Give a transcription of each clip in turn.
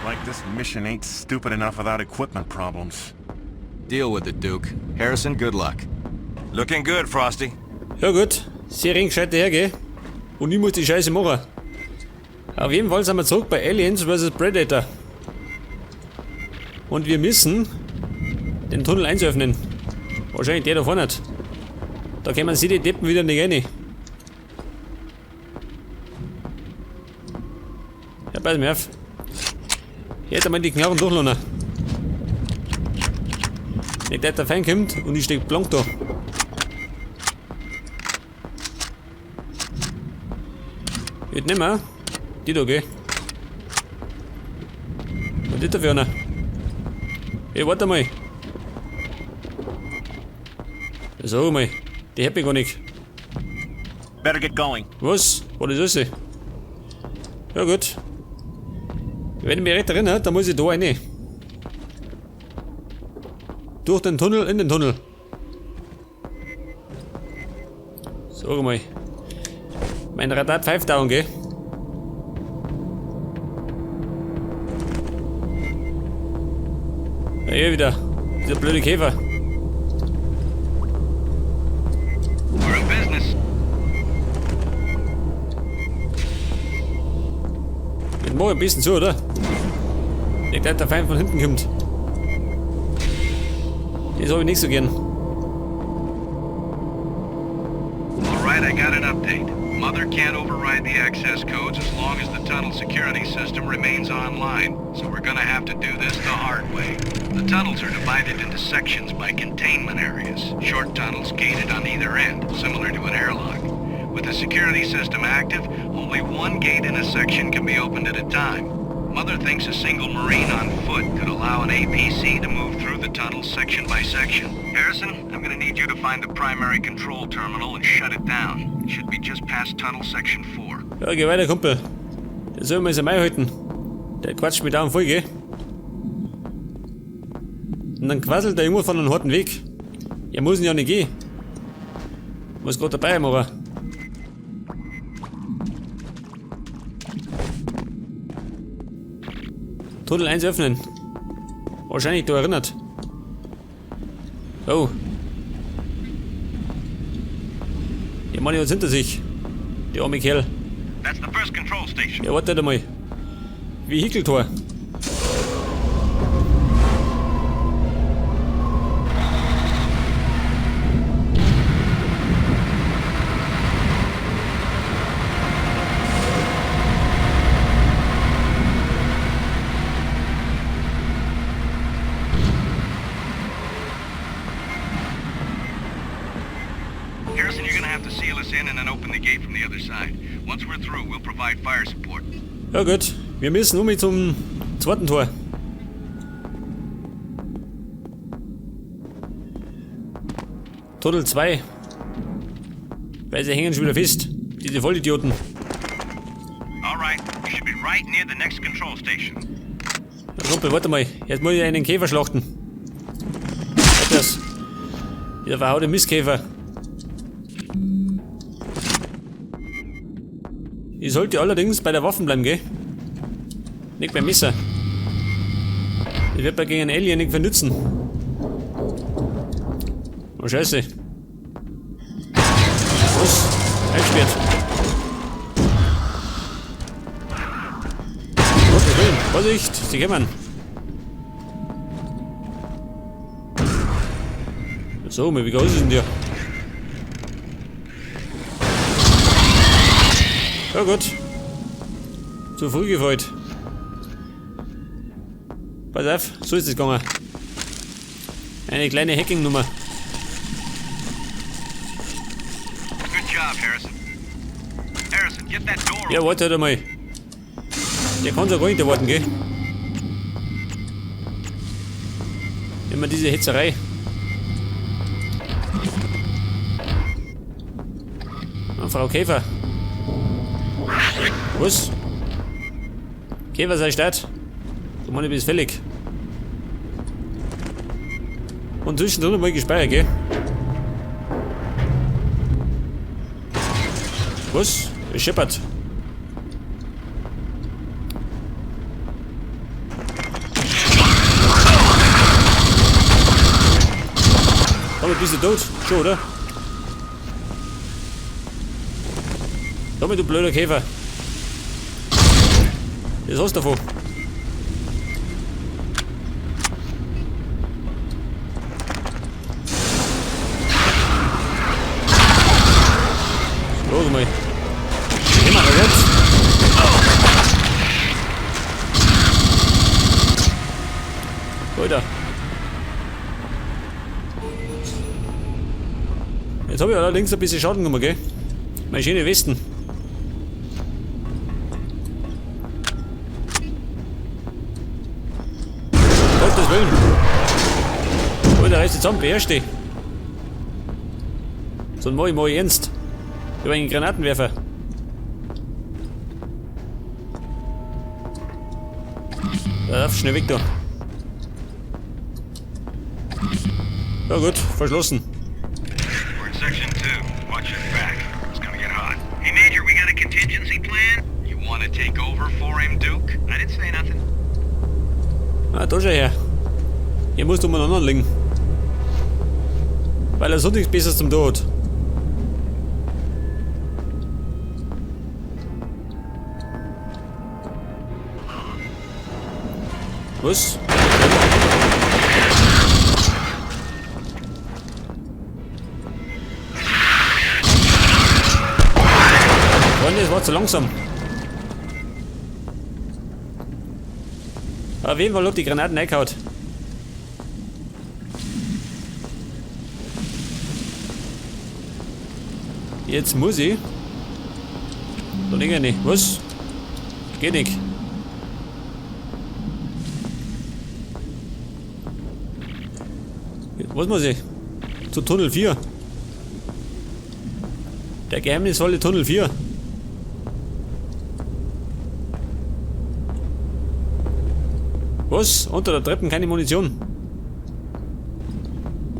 Like this mission ain't stupid enough without equipment problems. Deal with it, Duke. Harrison, good luck. Looking good, Frosty. Ja gut, sie rennt gescheit daher, gell? Und ich muss die Scheiße machen. Auf jeden Fall sind wir zurück bei Aliens vs. Predator. Und wir müssen den Tunnel 1 öffnen. Wahrscheinlich der da vorne. Da kommen sie die Deppen wieder nicht rein. Ja, pass mir auf. Jetzt einmal die Knarren durchlassen. Nicht, dass der Feind kommt und ich steck blank da. Ich nehme die da, gell? Was ist da für einer? Ey, warte mal. So mal. Die hab ich gar nicht. Better get going. Was? War das alles? Ja gut. Wenn ich mich recht erinnere, dann muss ich da rein. Durch den Tunnel, in den Tunnel. Sag mal. Mein Radar pfeift down, gell? Ja, hier wieder. Dieser blöde Käfer. We're in business. Jetzt mach ich ein bisschen zu, oder? Nicht, dass der Feind von hinten kommt. Das hab ich nicht so gern. All right, I got an update. Mother can't override the access codes as long as the tunnel security system remains online, so we're gonna have to do this the hard way. The tunnels are divided into sections by containment areas, short tunnels gated on either end, similar to an airlock. With the security system active, only one gate in a section can be opened at a time. Mother thinks a single Marine on foot could allow an APC to move through the tunnel section by section. Harrison, I'm gonna need you to find the primary control terminal and shut it down. It should be just past tunnel section 4. Ja, geh weiter, Kumpel. Der soll mir jetzt halten. Der quatscht mich da voll, gell? Und dann quasselt der irgendwo von einem harten Weg. Er muss ihn ja nicht gehen. Muss grad dabei machen. Tunnel 1 öffnen. Wahrscheinlich da erinnert. Oh. Die Mann hat's hinter sich. Der arme Kerl. That's the first control station. Ja, warte mal. Vehikeltor. Harrison, you're gonna have to seal us in and then open the gate from the other side. Once we're through, we'll provide fire support. Ja gut, wir müssen um zum zweiten Tor. Tunnel 2. Weil sie hängen schon wieder fest. Diese Vollidioten. All right, you should be right near the next control station. Ja, Kumpel, warte mal. Jetzt muss ich einen Käfer schlachten. Was ist das? Dieser verhaute Mistkäfer. Ich sollte allerdings bei der Waffe bleiben, gell? Nicht beim Messer. Ich werd bei gegen einen Alien nicht vernützen. Oh Scheiße. Was? Eingesperrt. Gottes Willen. Vorsicht, sie kommen. So, wie groß ist denn der? Ja gut. Zu früh gefreut. Pass auf, so ist es gegangen. Eine kleine Hacking-Nummer. Good job, Harrison. Harrison, get that door Ja, warte halt einmal. Der kann so gar nicht erwarten, gell? Immer diese Hetzerei. Ah, Frau Käfer. Was? Käfer sei statt. Du Mann, du bist fällig. Und zwischendrin mal gespeichert, gell? Was? Es scheppert. Tommy, bist du tot? Schon, oder? Tommy, du blöder Käfer. Das hast du davon. Schau mal. Immer noch jetzt. Alter. Jetzt habe ich allerdings ein bisschen Schaden gemacht, gell? Meine schöne Westen. Gottes Willen. Alter, reiß dich zusammen, beherrsch dich. So ein mach ich ernst. Ich hab einen Granatenwerfer. Ja, schnell weg da. Ja gut, verschlossen. We're in section 2. Watch your back. It's gonna get hot. Hey, Major, we got a contingency plan? You want to take over for him, Duke? I didn't say nothing. Ah, da schau her. Hier musst du umeinander liegen. Weil er so nichts Besseres zum Tod. Was? Freunde, es war zu langsam. Auf jeden Fall hat die Granaten reingehauen. Jetzt muss ich. Da lieg ich nicht. Was? Geht nicht. Was muss ich? Zu Tunnel 4. Der geheimnisvolle Tunnel 4. Was? Unter der Treppe keine Munition.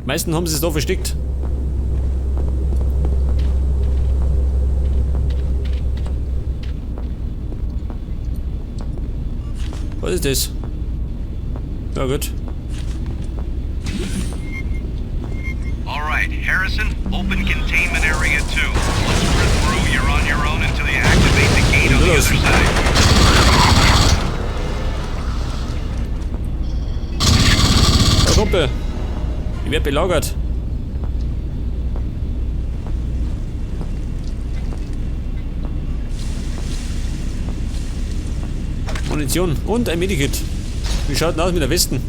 Meistens haben sie es da versteckt. Was ist das? Ja gut. All right, Harrison, open containment area 2. Once we're through, you're on your own until you activate the gate on the other side. Ja, Kumpel. Ich werd belagert. Munition und ein Medikit. Wie schaut denn aus mit der Westen?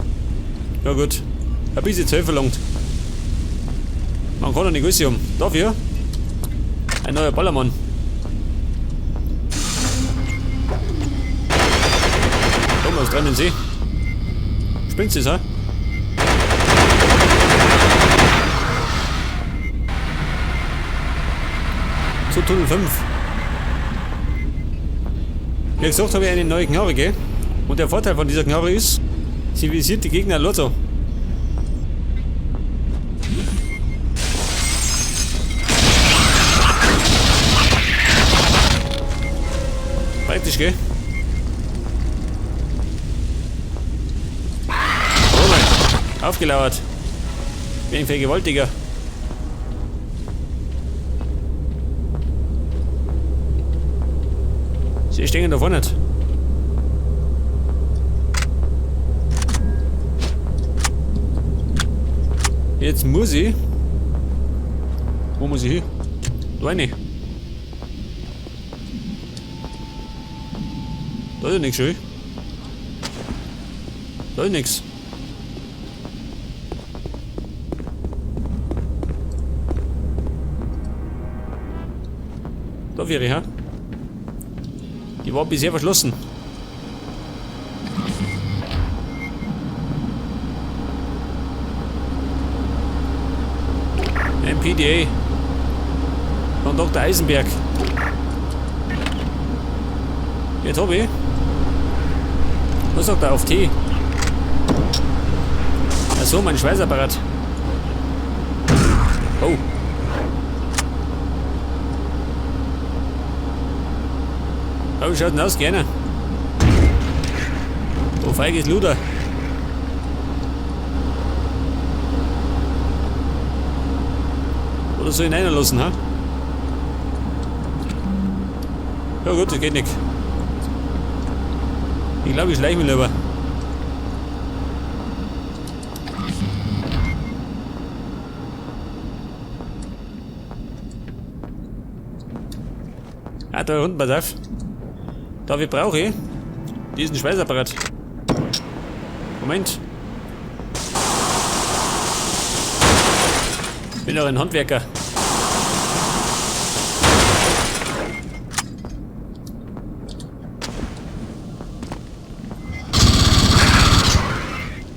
Ja gut. Ein bisschen Zeit verlangt. Man kann doch nicht alles haben. Dafür ein neuer Ballermann. Komm, was trennen Sie? Spinnt sie's, hä? Zu Tunnel 5. Wie gesagt, habe ich eine neue Knarre, gell? Und der Vorteil von dieser Knarre ist, sie visiert die Gegner Lotto. Praktisch, gell? Oh mein, aufgelauert. Wie ein Vergewaltiger. Sie stehen da vorne nicht. Jetzt muss ich. Wo muss ich hin? Da rein. Da ist ja nichts schön. Da ist nichts. Da wäre ich, hä? Die war bisher verschlossen. Ein PDA. Von Doktor Eisenberg. Jetzt hab ich. Was sagt er auf T? Achso, mein Schweißapparat. Oh. Oh, wie schaut denn aus? Gerne. Oh, feiges Luder. Oder soll ich ihn reinlassen, ha? Ja gut, das geht nicht. Ich glaube, ich schleiche mich lieber. Ah, da unten, pass auf. Dafür brauche ich diesen Schweißapparat. Moment. Ich bin doch ein Handwerker.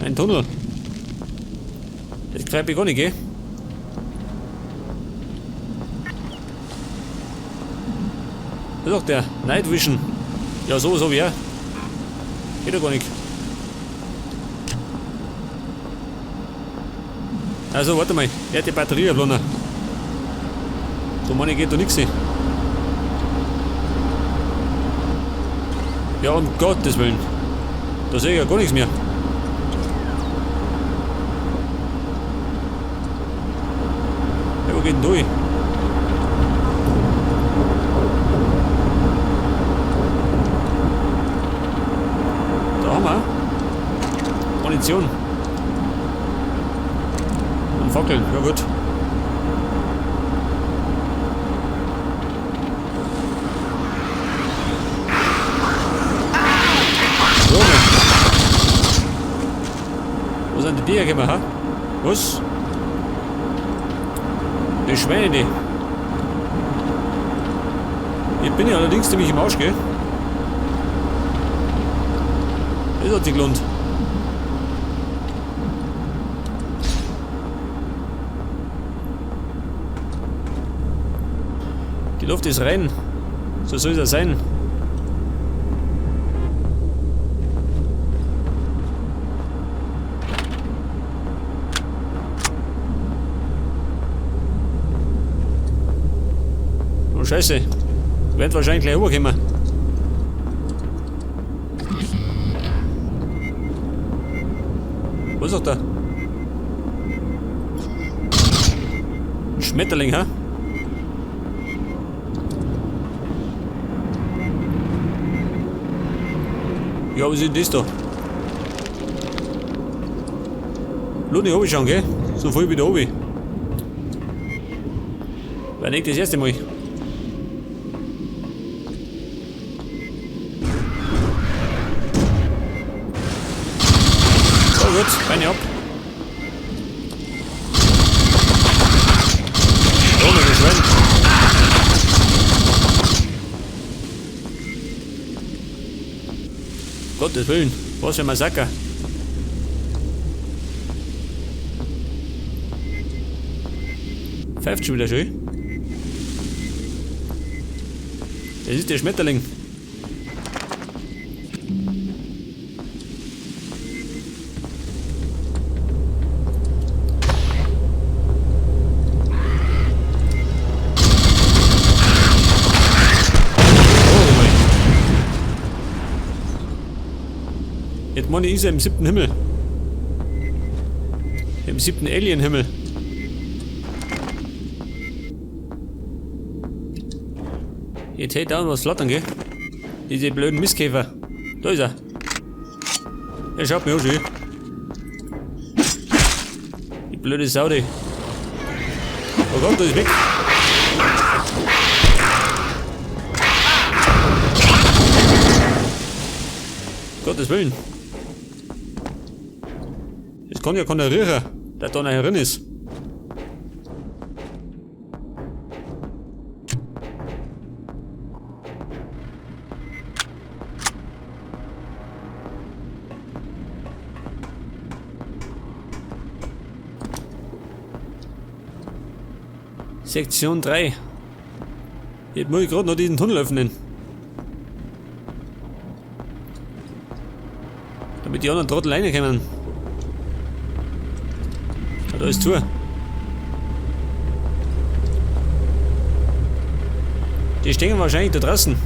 Ein Tunnel. Das gefällt mir gar nicht, gell? Das ist doch der Night Vision. Ja, so wie er. Geht doch gar nicht. Also, warte mal. Er hat die Batterie abladen. So meine geht doch nichts. Ja, um Gottes Willen. Da sehe ich ja gar nichts mehr. Ja, wo geht denn durch? Da haben wir Munition. Und Fackeln, ja gut. So, wo sind die Tiere gekommen, ha? Was? Die Schweine, die. Hier bin ich allerdings ziemlich im Arsch, gell? Das hat sich gelohnt. Die Luft ist rein. So soll es ja sein. Oh Scheiße. Wird wahrscheinlich gleich rüberkommen. Was ist doch da? Ein Schmetterling, ha? Ja, was ist denn das da? Lohnt nicht runterschauen, gell? So voll wie da oben. War nicht das erste Mal. So gut, Beine ab. Oh, mein Schwein. Gottes Willen, was für ein Massaker. Pfeift schon wieder schön. Das ist der Schmetterling. Jetzt meine ich, ist er im 7. Himmel. Im 7. Alien-Himmel. Jetzt hält da was flattern, gell? Diese blöden Mistkäfer. Da ist er. Er schaut mir auch schön. Die blöde Sau, die. Oh Gott, da ist weg. Gottes Willen. Das kann ja keiner riechen, der da noch drin ist. Sektion 3. Jetzt muss ich grad noch diesen Tunnel öffnen. Damit die anderen Trottel reinkommen. Ah, da ist zu. Die stehen wahrscheinlich da draußen.